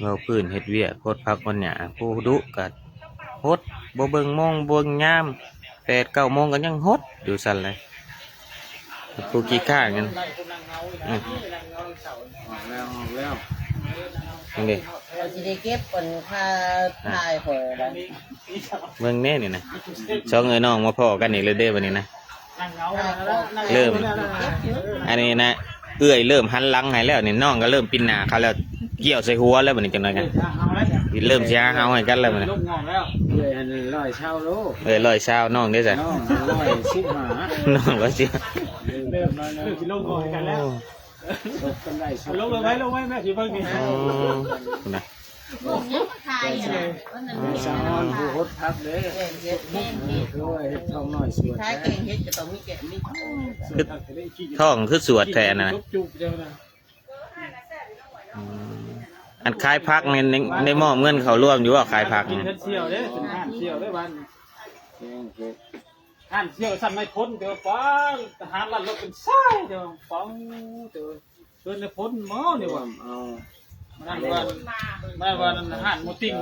ເວົ້າພື້ນເຮັດວຽກ ຫົດຜັກຫົດຫຍ້າ ຜູ້ດຸກະຫົດ ບໍ່ເບິ່ງໂມງເບິ່ງຍາມ ແປດເກົ້າໂມງກໍຍັງຫົດຢູ່ຊັ້ນແຫຼະ ຜູ້ຂີ້ຄ້ານນັ້ນ. ອືມ ອອກແລ້ວ ອອກແລ້ວ ນີ້ເດ້ ເຂົາຊິໄດ້ເກັບອັນຄ່າຖ່າຍຂ້ອຍລະ ເບິ່ງແດ່ນີ້ນະ ສອງເອື້ອຍນ້ອງມາພໍ້ກັນອີກແລ້ວເດ້ບັດນີ້ນະ. ເລີ່ມ ອັນນີ້ນະ ເອື້ອຍເລີ່ມຫັນຫຼັງໃຫ້ແລ້ວນີ້ ນ້ອງກໍເລີ່ມປິ່ນໜ້າເຂົາແລ້ວ ກ່ຽວໃສ່ຫົວແລ້ວບັດນີ້ ຈັກໜ້ອຍກໍເລີ່ມຊິຫາເຫົາໃຫ້ກັນແລ້ວບັດນີ້. ເອື້ອຍອັນຮ້ອຍຊາວໂລ ເອື້ອຍຮ້ອຍຊາວ ນ້ອງເດ້ຊະ ນ້ອງຮ້ອຍສິບຫ້າ ນ້ອງຮ້ອຍສິບ ເລີ່ມ ເລີ່ມຊິລົງງອນກັນແລ້ວ. ໂອ້ ລົງໄວ້ ລົງໄວ້ ແມ່ຊິເບິ່ງນີ້ ອືມ ພຸ້ນນະ ພວກນີ້ມາຂາຍ ອັນນັ້ນ ສະອອນຜູ້ຫົດຜັກເດ້ ແມ່ນເຮັດ ແມ່ນເຮັດ ຄືວ່າເຮັດທ້ອງນ້ອຍສວດ ຂາຍແກງເຫັດກໍຕ້ອງມີແກງມີ ຄືທ້ອງຄືສວດແທ້ນະ. ອືມ ອັນຂາຍຜັກນີ້ ໄດ້ ໄດ້ມອບເງິນເຂົ້າຮ່ວມຢູ່ບໍ່ ຂາຍຜັກນີ້? ກິນເຮັດສ່ຽວເດ້ ເປັນຮ້ານສ່ຽວເດ້ບ້ານ ແກງເຫັດ ຮ້ານສ່ຽວສ່ຳນາຍພົນ ແຕ່ວ່າປານທະຫານລັດລົດເປັນຊາຍ ແຕ່ວ່າປານ ແຕ່ວ່າ ເພິ່ນນາຍພົນໝໍນີ້ວ່າ ເອົາ ມັນວ່າ ມັນວ່າຮ້ານໝູຕິ່ງ